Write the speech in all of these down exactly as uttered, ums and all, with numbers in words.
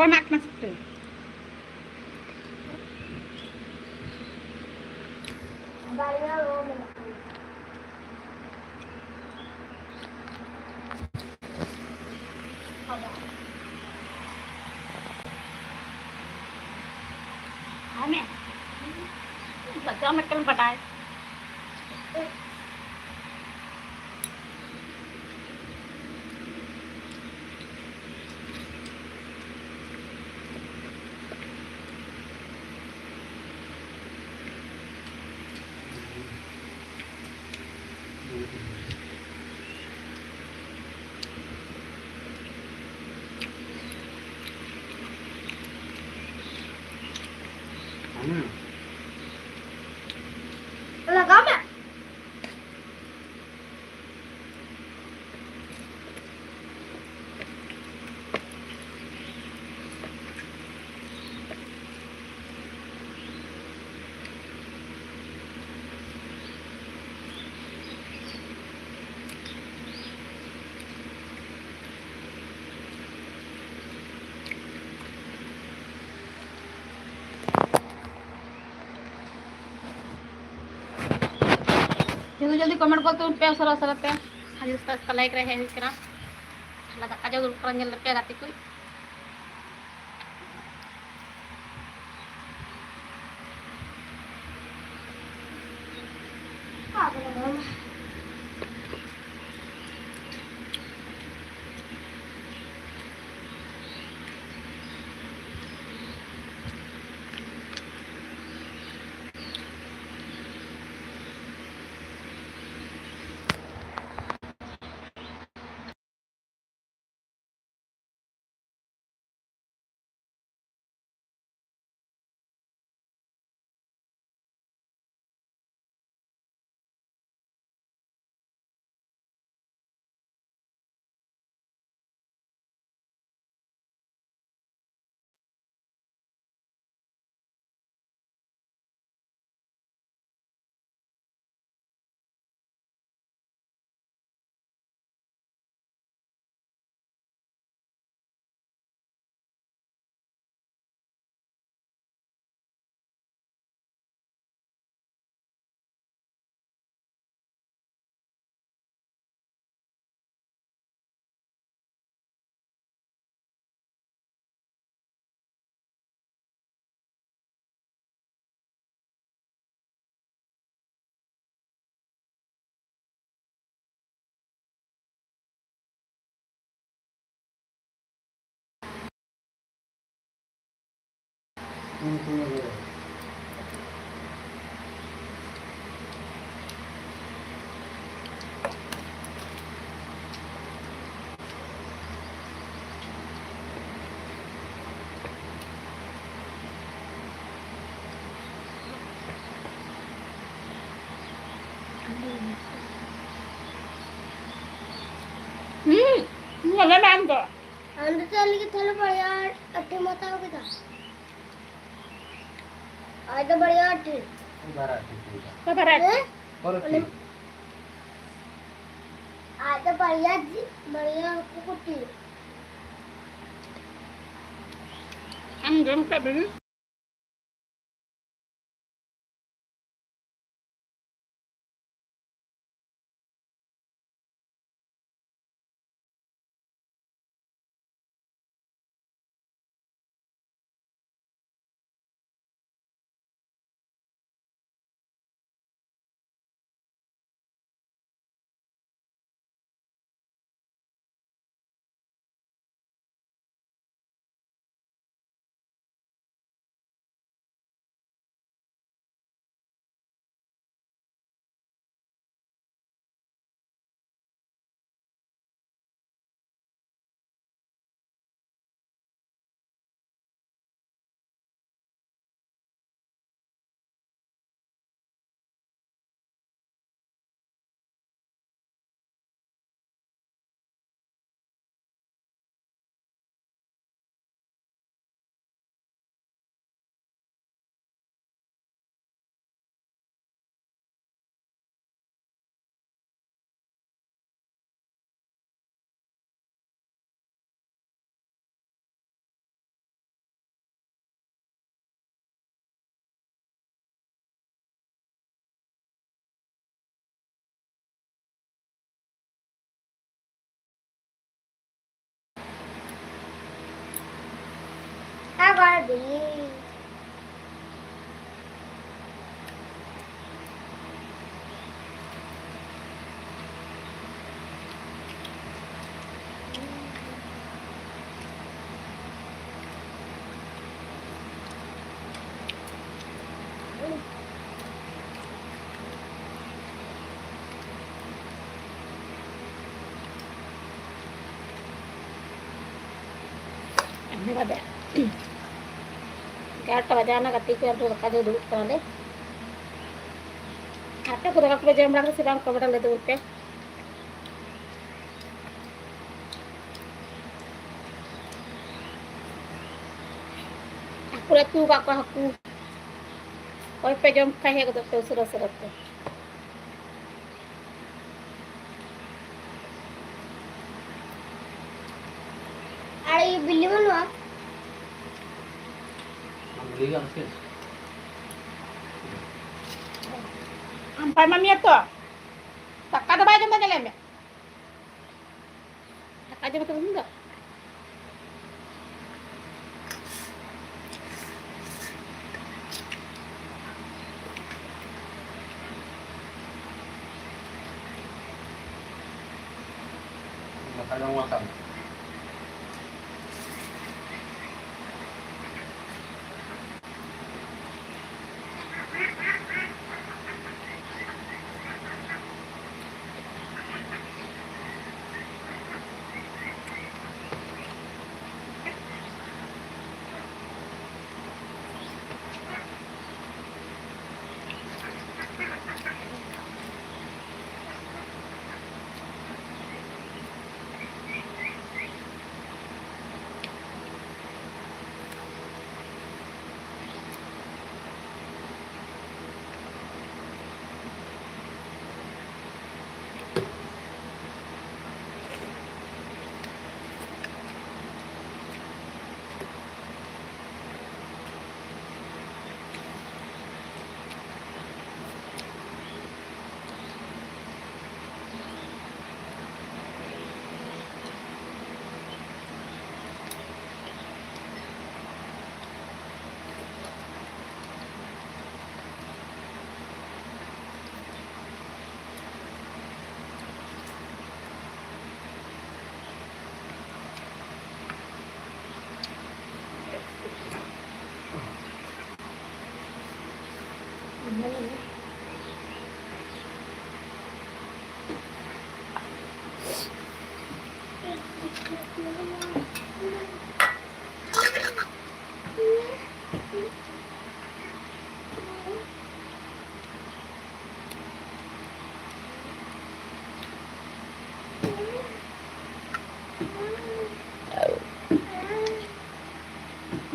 ᱮᱢᱟᱜ ᱠᱟᱱᱟ ᱥᱩᱠᱨᱤ᱾ ᱟᱢᱮ ᱵᱟᱫᱟᱢ ᱮᱠᱟᱞ ᱵᱟᱰᱟᱭ᱾ ᱞᱟᱜᱟᱣ ᱢᱮ᱾ ᱡᱚᱞᱫᱤ ᱡᱚᱞᱫᱤ comment ᱜᱚᱫ ᱛᱟᱵᱚᱱ ᱯᱮ ᱩᱥᱟᱹᱨᱟ ᱩᱥᱟᱹᱨᱟ ᱛᱮ᱾ ᱟᱹᱰᱤ ᱩᱥᱟᱹᱨᱟ ᱩᱥᱟᱹᱨᱟ like ᱨᱮ ᱦᱮᱡ ᱦᱩᱭ ᱠᱟᱱᱟ᱾ ᱛᱟᱦᱞᱮ ᱫᱟᱠᱟ ᱡᱚᱢ ᱫᱩᱲᱩᱵ ᱠᱟᱱᱟ, ᱧᱮᱞ ᱞᱮᱯᱮ ᱜᱟᱛᱮ ᱠᱚ᱾ ᱦᱩᱸ, ᱢᱚᱡᱟ ᱵᱟᱝ ᱫᱚ᱾ ᱟᱢ ᱫᱚ ᱪᱮᱫ ᱞᱟᱹᱜᱤᱫ ᱛᱟᱦᱞᱮ ᱵᱟᱨᱭᱟ ᱟᱹᱴᱤᱢ ᱦᱟᱛᱟᱣ ᱠᱮᱫᱟ? ᱟᱡ ᱫᱚ ᱵᱟᱨᱭᱟ ᱟᱹᱴᱤ᱾ ᱵᱟᱨᱭᱟ ᱟᱹᱴᱤ ᱠᱮᱫᱟ᱾ ᱚᱠᱟ ᱵᱟᱨᱭᱟ ᱟᱹᱴᱤ? ᱦᱮᱸ? ᱯᱚᱨᱮ ᱚᱱᱮ ᱴᱷᱤᱠ᱾ ᱟᱡ ᱫᱚ ᱵᱟᱨᱭᱟ ᱡᱤ-, ᱵᱟᱨᱭᱟ ᱦᱟᱹᱠᱩ ᱠᱩᱴᱤ᱾ ᱟᱢ ᱡᱚᱢ ᱠᱮᱫ ᱵᱤᱱ? How are you? ᱚᱱᱠᱟ ᱛᱮ ᱮᱜᱟᱨᱚᱴᱟ ᱵᱟᱡᱟᱣ ᱮᱱᱟ, ᱜᱟᱛᱮ ᱠᱚ ᱟᱨ ᱫᱟᱠᱟ ᱡᱚ ᱫᱩᱲᱩᱵ ᱠᱟᱱᱟᱞᱮ᱾ ᱟᱯᱮ ᱠᱚ ᱫᱟᱠᱟ ᱠᱚᱯᱮ ᱡᱚᱢ ᱵᱟᱲᱟ ᱠᱮᱫᱟ ᱥᱮ ᱵᱟᱝ? ᱠᱚᱢᱮᱱᱴ ᱨᱮ ᱞᱟᱹᱭ ᱛᱟᱵᱚᱱ ᱯᱮ᱾ ᱦᱟᱹᱠᱩ ᱞᱮ ᱩᱛᱩ ᱟᱠᱟᱫ ᱠᱚᱣᱟ, ᱦᱟᱹᱠᱩ᱾ ᱚᱠᱚᱭ ᱯᱮ ᱡᱚᱢ ᱠᱷᱟᱡ ᱦᱮᱡ ᱜᱚᱫᱚᱜ ᱯᱮ ᱩᱥᱟᱹᱨᱟ ᱩᱥᱟᱹᱨᱟ ᱛᱮ᱾ ᱟᱨ ᱤᱭᱟᱹ ᱵᱤᱞᱤ ᱵᱟᱹᱱᱩᱜᱼᱟ? ᱟᱢ ᱵᱟᱭ ᱮᱢᱟᱢ ᱢᱮᱭᱟ ᱛᱚ? ᱫᱟᱠᱟ ᱫᱚ ᱵᱟᱭ ᱡᱚᱢ ᱫᱟ, ᱧᱮᱞᱮ ᱢᱮ᱾ ᱫᱟᱠᱟ ᱡᱚᱢ ᱠᱟᱛᱮ ᱵᱟᱹᱧ ᱫᱚ᱾ ᱫᱟᱠᱟ ᱡᱚᱢ ᱠᱟᱛᱮ᱾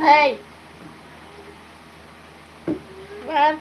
Hey. Bar.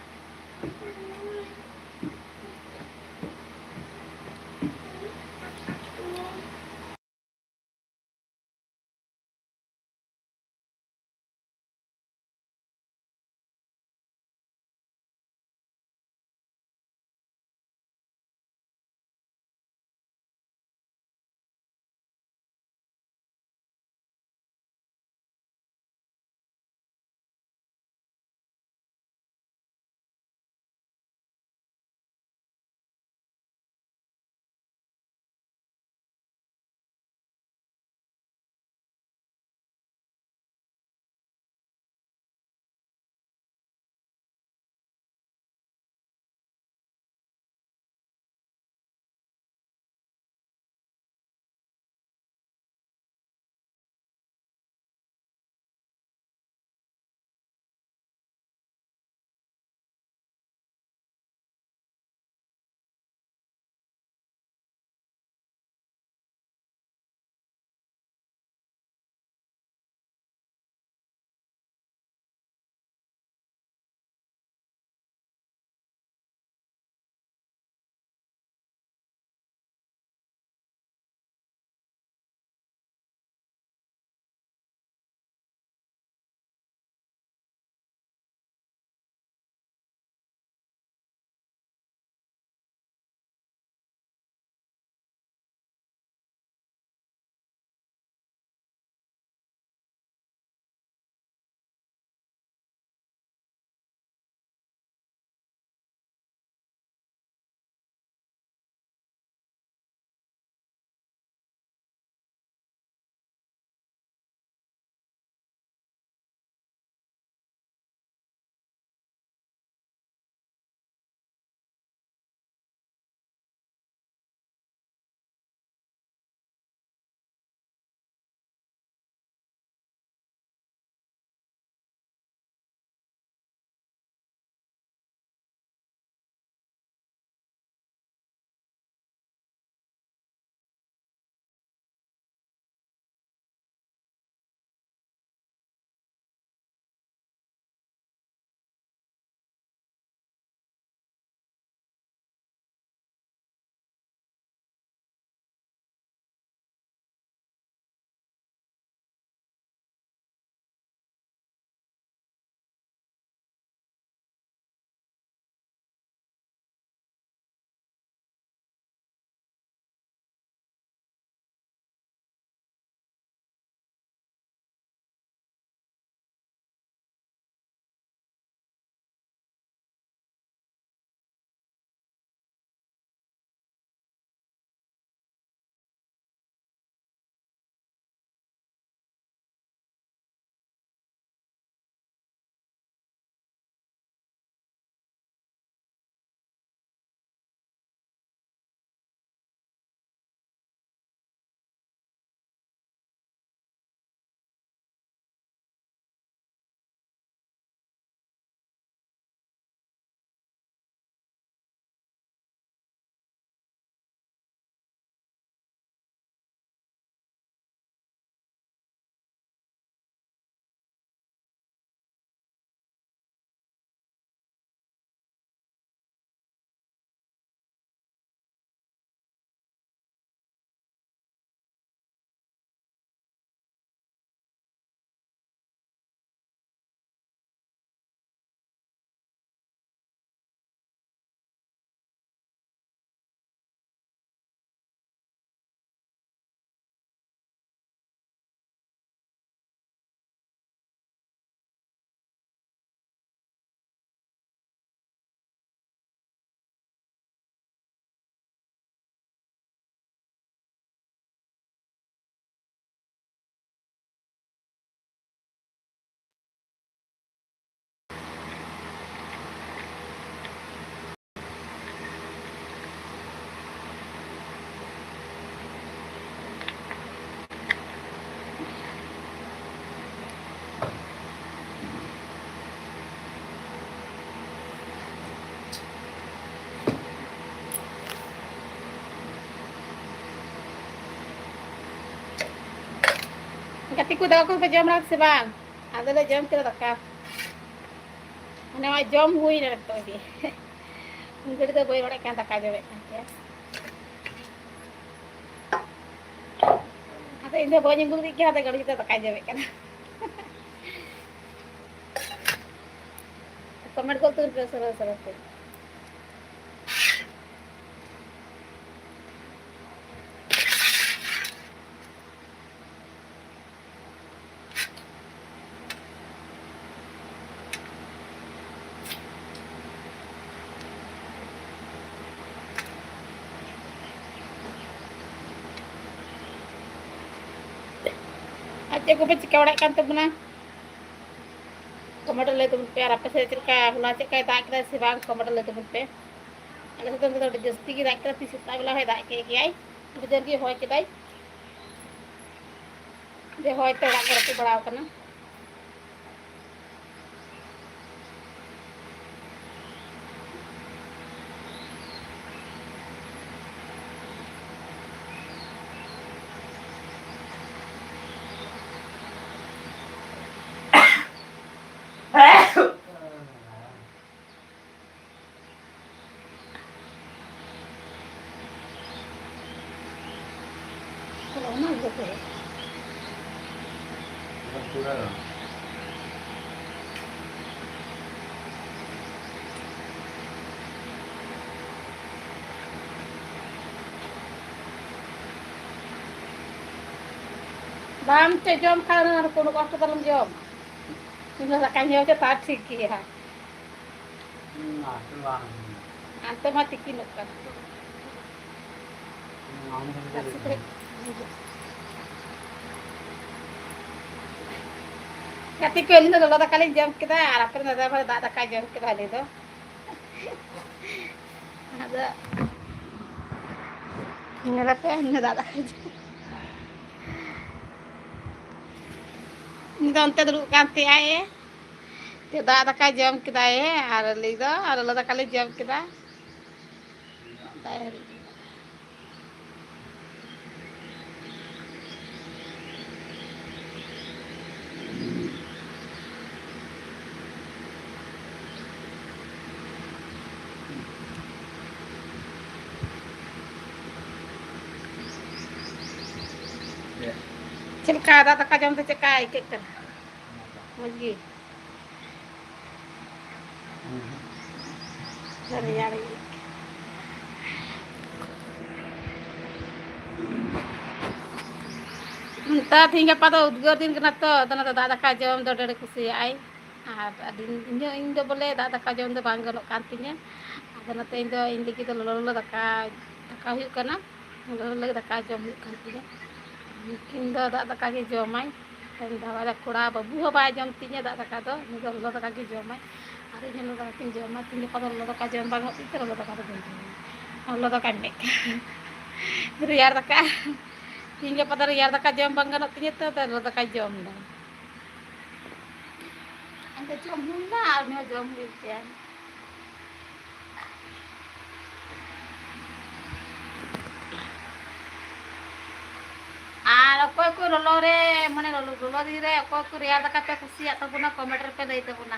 ᱜᱟᱛᱮ ᱠᱚ, ᱫᱟᱠᱟ ᱠᱚᱯᱮ ᱡᱚᱢ ᱵᱟᱲᱟ ᱠᱮᱫᱟ ᱥᱮ ᱵᱟᱝ? ᱟᱞᱮ ᱞᱮ ᱡᱚᱢ ᱠᱮᱫᱟ ᱫᱟᱠᱟ᱾ ᱢᱟᱱᱮ, ᱱᱚᱜᱼᱚᱭ ᱡᱚᱢ ᱦᱩᱭᱱᱟ ᱱᱤᱛᱚᱜ ᱜᱮ᱾ ᱩᱱ ᱜᱷᱟᱹᱲᱤᱡ ᱫᱚ ᱵᱟᱹᱧ ᱵᱟᱲᱟᱭ ᱠᱟᱱ, ᱫᱟᱠᱟ ᱡᱚᱢᱮᱫ ᱠᱟᱱ ᱛᱟᱦᱮᱸᱫ᱾ ᱟᱫᱚ ᱤᱧ ᱫᱚ ᱵᱟᱹᱧ ᱩᱸᱜᱩᱞ ᱠᱮᱫ ᱜᱮᱭᱟ, ᱟᱫᱚ ᱜᱟᱹᱰᱤ ᱫᱚ ᱫᱟᱠᱟᱭ ᱡᱚᱢᱮᱫ ᱠᱟᱱᱟ᱾ ᱠᱚᱢᱮᱱᱴ ᱜᱚᱫ ᱛᱟᱵᱚᱱ ᱯᱮ ᱥᱟᱨᱟ ᱥᱟᱨᱟ ᱛᱮ᱾ ᱟᱨ ᱪᱮᱫ ᱠᱚᱯᱮ ᱪᱤᱠᱟᱹ ᱵᱟᱲᱟᱭᱮᱫ ᱠᱟᱱ ᱛᱟᱵᱚᱱᱟ? ᱠᱚᱢᱮᱱᱴ ᱨᱮ ᱞᱟᱹᱭ ᱛᱟᱵᱚᱱ ᱯᱮ᱾ ᱟᱨ ᱟᱯᱮ ᱥᱮᱫ ᱪᱮᱫ ᱞᱮᱠᱟ, ᱦᱚᱞᱟ ᱪᱮᱫ ᱞᱮᱠᱟᱭ ᱫᱟᱜ ᱠᱮᱫᱟ ᱥᱮ ᱵᱟᱝ, ᱠᱚᱢᱮᱱᱴ ᱨᱮ ᱞᱟᱹᱭ ᱛᱟᱵᱚᱱ ᱯᱮ᱾ ᱟᱞᱮ ᱥᱮᱫ ᱫᱚ ᱱᱚᱛᱮ ᱫᱚ ᱟᱹᱰᱤ ᱡᱟᱹᱥᱛᱤ ᱜᱮ ᱫᱟᱜ ᱠᱮᱫᱟ, ᱛᱤᱥ ᱥᱮᱛᱟᱜ ᱵᱮᱞᱟ ᱦᱚᱸᱭ ᱫᱟᱜ ᱠᱮᱫ ᱜᱮᱭᱟᱭ, ᱟᱹᱰᱤ ᱡᱳᱨ ᱜᱮ ᱦᱚᱭ ᱠᱮᱫᱟᱭ᱾ ᱡᱮ ᱦᱚᱭ ᱛᱮ ᱚᱲᱟᱜ ᱠᱚ ᱨᱟᱹᱯᱩᱫ ᱵᱟᱲᱟᱣ ᱠᱟᱱᱟ᱾ ᱵᱟᱢ ᱪᱚ ᱡᱚᱢ ᱠᱷᱟᱱ ᱚᱱᱟ ᱫᱚ ᱠᱳᱱᱳ ᱠᱚᱥᱴᱚ ᱫᱚ ᱟᱞᱚᱢ ᱡᱚᱢ᱾ ᱤᱧ ᱫᱚ ᱫᱟᱠᱟᱧ ᱡᱚᱢ ᱪᱚ ᱛᱟᱨ ᱴᱷᱤᱠ ᱜᱮᱭᱟ᱾ ᱦᱟᱱᱛᱮ ᱢᱟ ᱛᱤᱠᱤᱱᱚᱜ ᱠᱟᱱ᱾ ᱜᱟᱛᱮ ᱠᱚ, ᱟᱹᱞᱤᱧ ᱫᱚ ᱞᱚᱞᱚ ᱫᱟᱠᱟ ᱞᱤᱧ ᱡᱚᱢ ᱠᱮᱫᱟ, ᱟᱨ ᱟᱯᱮ ᱫᱚ ᱫᱟᱫᱟ ᱵᱷᱟᱭ ᱫᱟᱜ ᱫᱟᱠᱟᱭ ᱡᱚᱢ ᱠᱮᱫᱟ᱾ ᱟᱹᱞᱤᱧ ᱫᱚ ᱟᱫᱚ ᱧᱮᱞ ᱟᱯᱮ, ᱩᱱᱤ ᱫᱟᱜ ᱫᱟᱠᱟᱭ ᱡᱚᱢ, ᱩᱱᱤ ᱫᱚ ᱚᱱᱛᱮ ᱫᱩᱲᱩᱵ ᱠᱟᱱ ᱛᱟᱭᱟᱭ᱾ ᱛᱮ ᱫᱟᱜ ᱫᱟᱠᱟᱭ ᱡᱚᱢ ᱠᱮᱫᱟᱭ, ᱟᱨ ᱟᱹᱞᱤᱧ ᱫᱚ ᱟᱨ ᱞᱚᱞᱚ ᱫᱟᱠᱟ ᱞᱤᱧ ᱡᱚᱢ ᱠᱮᱫᱟ᱾ ᱫᱟᱜ ᱦᱤᱨᱤᱡ ᱠᱮᱫᱟ᱾ ᱪᱮᱫ ᱞᱮᱠᱟ ᱫᱟᱜ ᱫᱟᱠᱟ ᱡᱚᱢ ᱛᱮ ᱪᱮᱫ ᱞᱮᱠᱟ ᱟᱹᱭᱠᱟᱹᱜ ᱠᱟᱱᱟ? ᱢᱚᱡᱽ ᱜᱮ? ᱨᱮᱭᱟᱲ ᱜᱮ᱾ ᱱᱮᱛᱟᱨ ᱛᱮᱦᱮᱧ ᱜᱟᱯᱟ ᱫᱚ ᱩᱫᱽᱜᱟᱹᱨ ᱫᱤᱱ ᱠᱟᱱᱟ ᱛᱚ, ᱟᱫᱚ ᱚᱱᱟᱛᱮ ᱫᱟᱜ ᱫᱟᱠᱟ ᱡᱚᱢ ᱫᱚ ᱟᱹᱰᱤ ᱟᱸᱴᱮ ᱠᱩᱥᱤᱭᱟᱜᱼᱟᱭ᱾ ᱟᱨ ᱟᱹᱰᱤ, ᱤᱧ ᱫᱚ, ᱤᱧ ᱫᱚ ᱵᱚᱞᱮ ᱫᱟᱜ ᱫᱟᱠᱟ ᱡᱚᱢ ᱫᱚ ᱵᱟᱝ ᱜᱟᱱᱚᱜ ᱠᱟᱱ ᱛᱤᱧᱟᱹ᱾ ᱟᱫᱚ ᱚᱱᱟᱛᱮ ᱤᱧ ᱫᱚ, ᱤᱧ ᱞᱟᱹᱜᱤᱫ ᱫᱚ ᱞᱚᱞᱚ ᱞᱚᱞᱚ ᱫᱟᱠᱟ, ᱫᱟᱠᱟ ᱦᱩᱭᱩᱜ ᱠᱟᱱᱟ, ᱞᱚᱞᱚ ᱞᱚᱞᱚ ᱫᱟᱠᱟ ᱡᱚᱢ ᱦᱩᱭᱩᱜ ᱠᱟᱱ ᱛᱤᱧᱟᱹ᱾ ᱱᱩᱠᱤᱱ ᱫᱚ ᱫᱟᱜ ᱫᱟᱠᱟ ᱜᱮ ᱡᱚᱢᱟᱭ᱾ ᱫᱟᱫᱟ ᱠᱚᱲᱟ ᱵᱟᱹᱵᱩ ᱦᱚᱸ ᱵᱟᱭ ᱡᱚᱢ ᱛᱤᱧᱟᱹ ᱫᱟᱜ ᱫᱟᱠᱟ ᱫᱚ, ᱩᱱᱤ ᱫᱚ ᱞᱚᱞᱚ ᱫᱟᱠᱟ ᱜᱮ ᱡᱚᱢᱟᱭ᱾ ᱟᱨ ᱤᱧ ᱦᱚᱸ ᱞᱚᱞᱚ ᱫᱟᱠᱟ ᱜᱤᱧ ᱡᱚᱢᱟ, ᱛᱤᱦᱤᱧ ᱜᱟᱯᱟ ᱫᱚ ᱞᱚᱞᱚ ᱫᱟᱠᱟ ᱡᱚᱢ ᱵᱟᱝ ᱜᱟᱱᱚᱜ ᱛᱤᱧ ᱛᱮ ᱞᱚᱞᱚ ᱫᱟᱠᱟ ᱫᱚ ᱵᱟᱹᱧ ᱡᱚᱢᱟ᱾ ᱞᱚᱞᱚ ᱫᱟᱠᱟᱧ ᱢᱮᱱ ᱠᱷᱟᱱ ᱨᱮᱭᱟᱲ ᱫᱟᱠᱟ, ᱛᱤᱦᱤᱧ ᱜᱟᱯᱟ ᱫᱚ ᱨᱮᱭᱟᱲ ᱫᱟᱠᱟ ᱡᱚᱢ ᱵᱟᱝ ᱜᱟᱱᱚᱜ ᱛᱤᱧᱟᱹ ᱛᱚ, ᱟᱫᱚ ᱞᱚᱞᱚ ᱫᱟᱠᱟᱧ ᱡᱚᱢ ᱮᱫᱟ᱾ ᱟᱫᱚ ᱡᱚᱢ ᱦᱩᱭ ᱮᱱᱟ, ᱟᱨ ᱩᱱᱤ ᱦᱚᱸ ᱡᱚᱢ ᱦᱩᱭᱩᱜ ᱜᱮᱭᱟ᱾ ᱟᱨ ᱚᱠᱚᱭ ᱠᱚ ᱞᱚᱞᱚ ᱨᱮ, ᱢᱟᱱᱮ ᱞᱚᱞᱚ, ᱞᱚᱞᱚ ᱫᱤᱱ ᱨᱮ ᱚᱠᱚᱭ ᱠᱚ ᱨᱮᱭᱟᱲ ᱫᱟᱠᱟ ᱯᱮ ᱠᱩᱥᱤᱭᱟᱜ ᱛᱟᱵᱚᱱᱟ, comment ᱨᱮᱯᱮ ᱞᱟᱹᱭ ᱛᱟᱵᱚᱱᱟ᱾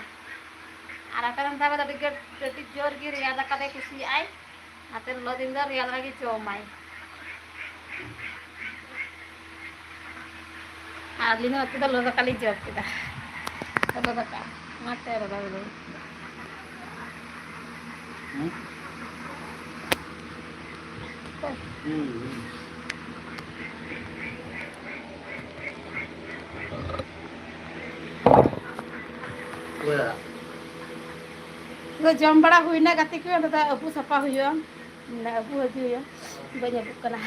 ᱟᱨ ᱟᱯᱮ ᱨᱮᱱ ᱫᱚ ᱟᱹᱰᱤ ᱜᱮ, ᱟᱹᱰᱤ ᱡᱳᱨ ᱜᱮ ᱨᱮᱭᱟᱲ ᱫᱟᱠᱟ ᱫᱚᱭ ᱠᱩᱥᱤᱭᱟᱜᱼᱟᱭ᱾ ᱚᱱᱟᱛᱮ ᱞᱚᱞᱚ ᱫᱤᱱ ᱫᱚ ᱨᱮᱭᱟᱲ ᱫᱟᱠᱟ ᱜᱮ ᱡᱚᱢᱟᱭ᱾ ᱟᱨ ᱟᱹᱞᱤᱧ ᱦᱚᱸ ᱱᱚᱛᱮ ᱫᱚ ᱞᱚᱞᱚ ᱫᱟᱠᱟ ᱞᱤᱧ ᱡᱚᱢ ᱠᱮᱫᱟ᱾ ᱞᱚᱞᱚ ᱫᱟᱠᱟ, ᱚᱱᱟᱛᱮ ᱞᱚᱞᱚ ᱞᱚᱞᱚ᱾ ᱦᱩᱸ? ᱦᱩᱸ, ᱦᱩᱸ᱾ ᱚᱠᱚᱭᱟ? ᱟᱫᱚ ᱡᱚᱢ ᱵᱟᱲᱟ ᱦᱩᱭᱱᱟ ᱜᱟᱛᱮ ᱠᱚ, ᱟᱫᱚ ᱟᱹᱵᱩᱜ ᱥᱟᱯᱷᱟ ᱦᱩᱭᱩᱜᱼᱟ᱾ ᱢᱟᱱᱮ ᱟᱹᱵᱩᱜ ᱦᱤᱡᱩᱜ ᱦᱩᱭᱩᱜᱼᱟ, ᱵᱟᱹᱧ ᱟᱹᱵᱩᱜ ᱠᱟᱱᱟ᱾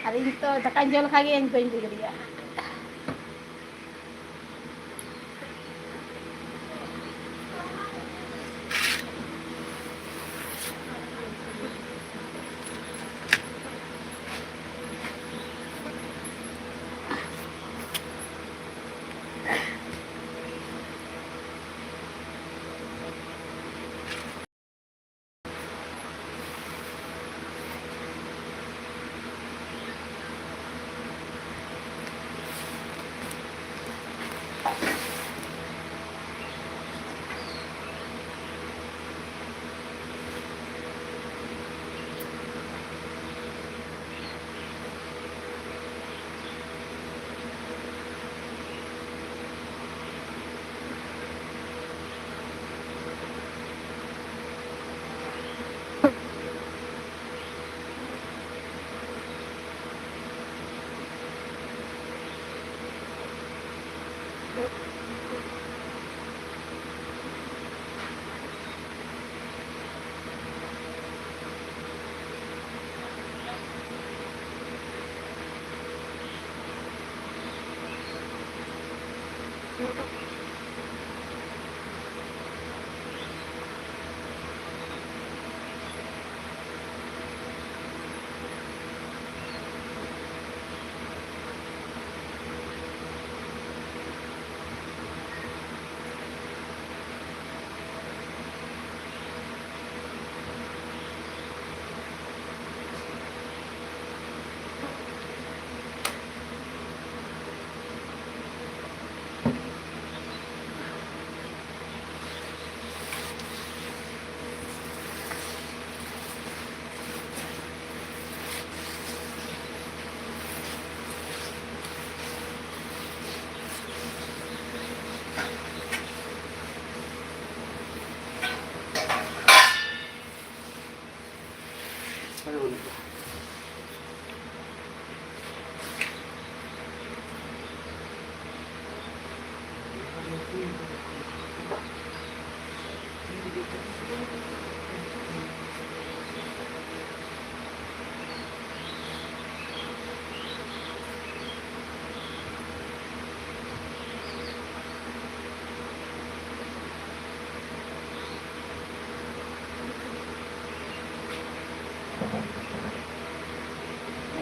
ᱟᱨ ᱤᱧ ᱛᱚ ᱫᱟᱠᱟᱧ ᱡᱚᱢ ᱞᱮᱠᱷᱟᱡ ᱜᱮ ᱤᱧ ᱵᱟᱹᱧ ᱵᱩᱡᱽ ᱫᱟᱲᱮᱭᱟᱜᱼᱟ᱾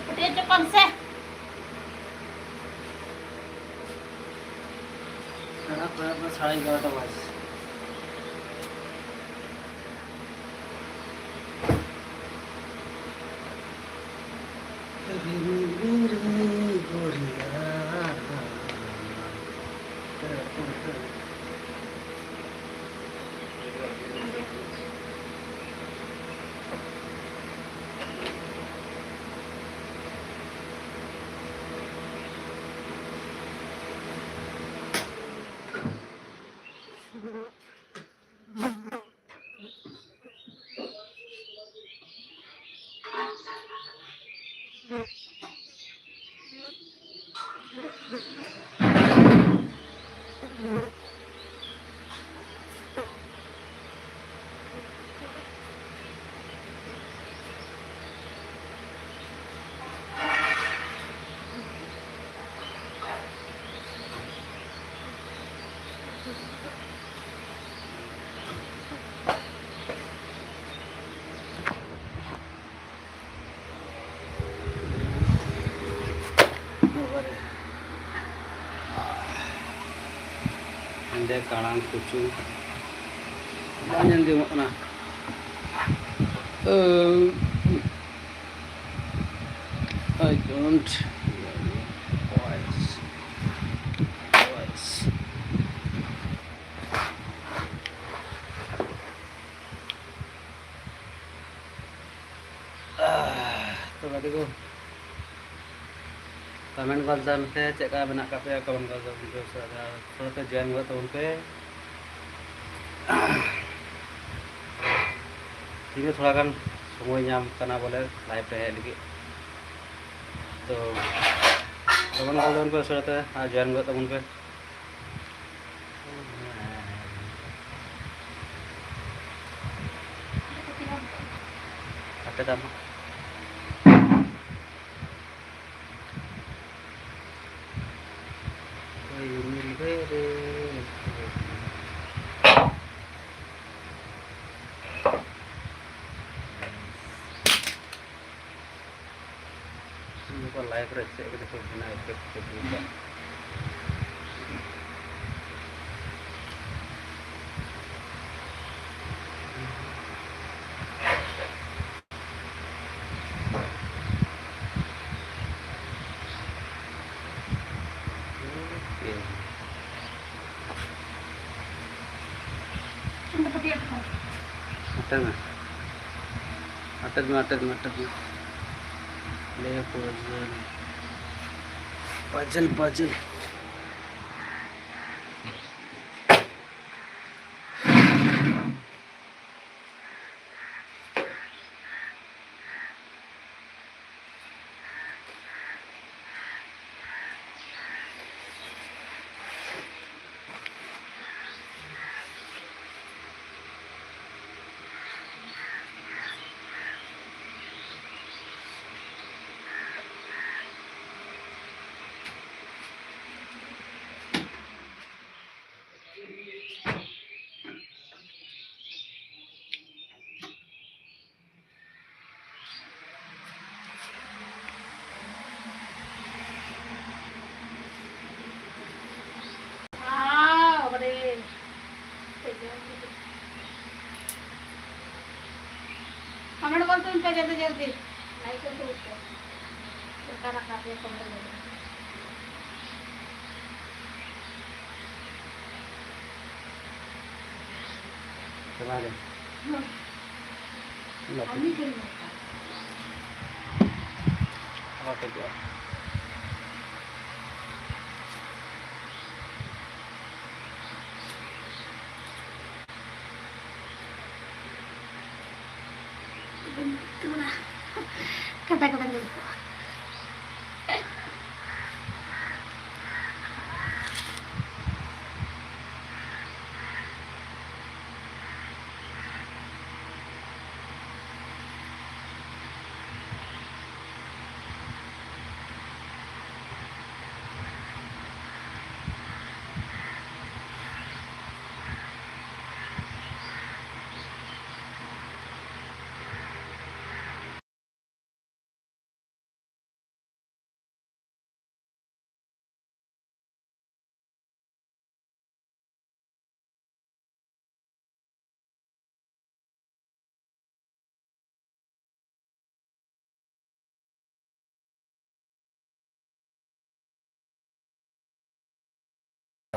ᱯᱟᱹᱴᱤᱭᱟᱹ ᱦᱚᱪᱚ ᱠᱚᱢ ᱥᱮ᱾ ᱥᱟᱲᱮ ᱮᱜᱟᱨᱚᱴᱟ ᱵᱟᱡᱮ᱾ ᱦᱮᱸᱫᱮ ᱠᱟᱲᱟᱝ ᱠᱩᱪᱩ ᱵᱟᱝ ᱧᱮᱞ ᱧᱟᱢᱚᱜ ᱠᱟᱱᱟ᱾ ᱳ, I don't hear your voice. Voice. ᱛᱚ ᱜᱟᱛᱮ ᱠᱚ, comment ᱜᱚᱫ ᱛᱟᱵᱚᱱ ᱯᱮ, ᱪᱮᱫ ᱞᱮᱠᱟ ᱢᱮᱱᱟᱜ ᱟᱠᱟᱫ ᱯᱮᱭᱟ, comment ᱜᱚᱫ ᱛᱟᱵᱚᱱ ᱯᱮ, ᱩᱥᱟᱹᱨᱟ ᱩᱥᱟᱹᱨᱟ ᱛᱮ join ᱜᱚᱫ ᱛᱟᱵᱚᱱ ᱯᱮ᱾ ᱛᱮᱦᱮᱧ ᱫᱚ ᱛᱷᱚᱲᱟ ᱜᱟᱱ ᱥᱚᱢᱚᱭ ᱧᱟᱢ ᱠᱟᱱᱟ ᱵᱚᱞᱮ live ᱨᱮ ᱦᱮᱡ ᱞᱟᱹᱜᱤᱫ, ᱛᱚ comment ᱜᱚᱫ ᱛᱟᱵᱚᱱ ᱯᱮ ᱩᱥᱟᱹᱨᱟ ᱛᱮ ᱟᱨ join ᱜᱚᱫ ᱛᱟᱵᱚᱱ ᱯᱮ᱾ ᱟᱯᱮ ᱫᱚ ᱟᱢᱟᱜ ᱨᱤᱢᱤᱞ ᱨᱮ ᱨᱮ᱾ ᱱᱩᱠᱩ live ᱨᱮ ᱪᱮᱫ ᱠᱚᱪᱚ ᱠᱚ ᱵᱮᱱᱟᱣ effect ᱠᱚ ᱡᱩᱛᱟ᱾ ᱟᱴᱮᱫ ᱢᱮ, ᱟᱴᱮᱫ ᱢᱮ, ᱟᱴᱮᱫ ᱢᱮ, ᱟᱴᱮᱫ ᱢᱮ᱾ ᱞᱟᱹᱭ ᱟᱠᱚ ᱯᱟᱡᱮᱞ, ᱯᱟᱡᱮᱞ᱾ ᱡᱚᱞᱫᱤ ᱡᱚᱞᱫᱤ ᱞᱟᱭᱤᱴ ᱠᱚ ᱫᱩᱲᱩᱵ ᱠᱚ᱾ ᱫᱚᱨᱠᱟᱨ ᱨᱟᱠᱟᱵ ᱨᱮ ᱠᱚᱢ ᱨᱮ ᱧᱮᱞᱚᱜᱼᱟ᱾ ᱪᱟᱞᱟᱣ ᱞᱮᱱ᱾ ᱦᱩᱸ᱾ ᱟᱨ ᱢᱤᱫ ᱫᱤᱱ ᱱᱚᱝᱠᱟ᱾ ᱟᱞᱚ ᱴᱷᱤᱠᱚᱜᱼᱟ᱾ ᱠᱟᱴᱟ ᱠᱟᱴᱟ ᱧᱮᱞ ᱠᱚᱣᱟ᱾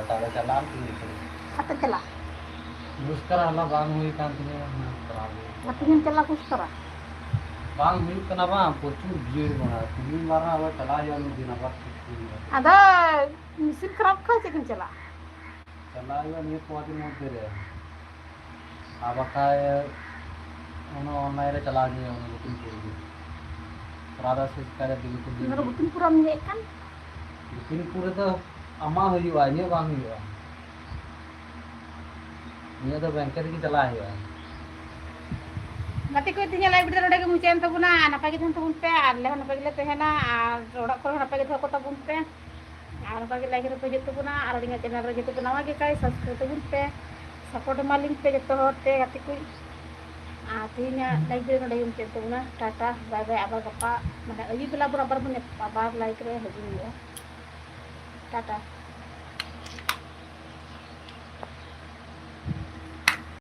ᱛᱟᱦᱞᱮ ᱪᱟᱞᱟᱜ ᱟᱢ ᱛᱤᱱ ᱡᱚᱠᱷᱚᱱ? ᱚᱠᱟᱛᱮ ᱪᱟᱞᱟᱜ? ᱜᱩᱥᱠᱟᱨᱟ ᱦᱚᱞᱟ ᱵᱟᱝ ᱦᱩᱭ ᱠᱟᱱ ᱛᱤᱧᱟᱹ, ᱚᱱᱟ ᱪᱟᱞᱟᱣ ᱦᱩᱭᱩᱜᱼᱟ᱾ ᱟᱯᱮ ᱧᱮᱞ ᱪᱟᱞᱟᱜ ᱜᱩᱥᱠᱟᱨᱟ? ᱵᱟᱝ ᱦᱩᱭᱩᱜ ᱠᱟᱱᱟ ᱵᱟᱝ, ᱯᱨᱚᱪᱩᱨ ᱵᱷᱤᱲ ᱢᱮᱱᱟᱜᱼᱟ᱾ ᱛᱤᱦᱤᱧ ᱵᱟᱨ ᱦᱚᱸ ᱟᱵᱟᱨ ᱪᱟᱞᱟᱜ ᱦᱩᱭᱩᱜᱼᱟ ᱢᱤᱫ ᱫᱤᱱ ᱟᱵᱟᱨ᱾ ᱟᱫᱚ ᱢᱮᱥᱤᱱ ᱠᱷᱟᱨᱟᱯ ᱠᱷᱟᱱ ᱪᱮᱫ ᱮᱢ ᱪᱟᱞᱟᱜᱼᱟ? ᱪᱟᱞᱟᱜ ᱦᱩᱭᱩᱜᱼᱟ ᱱᱤᱭᱟᱹ ᱠᱚ ᱫᱤᱱ ᱢᱚᱫᱽᱫᱷᱮ ᱨᱮ᱾ ᱟᱨ ᱵᱟᱠᱷᱟᱡ ᱚᱱᱟ online ᱨᱮ ᱪᱟᱞᱟᱣ ᱦᱩᱭᱩᱜᱼᱟ, ᱚᱱᱟ ᱵᱩᱠᱤᱝ ᱠᱚ ᱦᱩᱭᱩᱜᱼᱟ᱾ ᱯᱨᱟᱭ ᱥᱮ ᱪᱤᱠᱟᱹ ᱨᱮ ᱫᱤᱱ ᱠᱚ ᱫᱤᱱ ᱚᱱᱟ ᱫᱚ ᱵᱩᱠᱤᱝ ᱯᱩᱨᱟᱹᱢ ᱦᱮᱡ ᱟᱠᱟᱱ? ᱵᱩᱠᱤᱝ ᱯᱩᱨᱟᱹ ᱫᱚ ᱟᱢᱟᱜ ᱦᱩᱭᱩᱜᱼᱟ, ᱤᱧᱟᱹᱜ ᱵᱟᱝ ᱦᱩᱭᱩᱜᱼᱟ᱾ ᱤᱧᱟᱹᱜ ᱫᱚ ᱵᱮᱝᱠ ᱨᱮᱜᱮ ᱪᱟᱞᱟᱜ ᱦᱩᱭᱩᱜᱼᱟ᱾ ᱜᱟᱛᱮ ᱠᱚ, ᱛᱮᱦᱮᱧᱟᱜ live video ᱱᱚᱰᱮ ᱜᱮ ᱢᱩᱪᱟᱹᱫ ᱮᱱ ᱛᱟᱵᱚᱱᱟ᱾ ᱟᱨ ᱱᱟᱯᱟᱭ ᱜᱮ ᱛᱟᱦᱮᱱ ᱛᱟᱵᱚᱱ ᱯᱮ, ᱟᱨ ᱟᱞᱮ ᱦᱚᱸ ᱱᱟᱯᱟᱭ ᱜᱮᱞᱮ ᱛᱟᱦᱮᱱᱟ, ᱟᱨ ᱚᱲᱟᱜ ᱠᱚᱨᱮ ᱦᱚᱸ ᱱᱟᱯᱟᱭ ᱜᱮ ᱫᱚᱦᱚ ᱠᱚ ᱛᱟᱵᱚᱱ ᱯᱮ᱾ ᱟᱨ ᱚᱱᱠᱟ ᱜᱮ like ᱨᱮᱯᱮ ᱦᱤᱡᱩᱜ ᱛᱟᱵᱚᱱᱟ, ᱟᱨ ᱟᱹᱞᱤᱧᱟᱜ channel ᱨᱮ ᱡᱮᱦᱮᱛᱩ ᱯᱮ ᱱᱟᱣᱟ ᱜᱮ ᱠᱷᱟᱡ subscribe ᱛᱟᱵᱚᱱ ᱯᱮ, support ᱮᱢᱟᱞᱤᱧ ᱯᱮ ᱡᱚᱛᱚ ᱦᱚᱲ ᱛᱮ ᱜᱟᱛᱮ ᱠᱚ᱾ ᱟᱨ ᱛᱮᱦᱮᱧᱟᱜ live video ᱱᱚᱰᱮ ᱜᱮ ᱢᱩᱪᱟᱹᱫ ᱛᱟᱵᱚᱱᱟ᱾ ᱴᱟᱴᱟ, bye bye, ᱟᱵᱟᱨ ᱜᱟᱯᱟ ᱢᱟᱱᱮ ᱟᱹᱭᱩᱵ ᱵᱮᱞᱟ ᱵᱚᱱ ᱟᱵᱟᱨ ᱵᱚᱱ ᱧᱟᱯᱟᱢᱟ, ᱟᱵᱟᱨ live ᱨᱮ ᱦᱤᱡᱩᱜ ᱦᱩᱭᱩᱜᱼᱟ᱾ ᱴᱟᱴᱟ᱾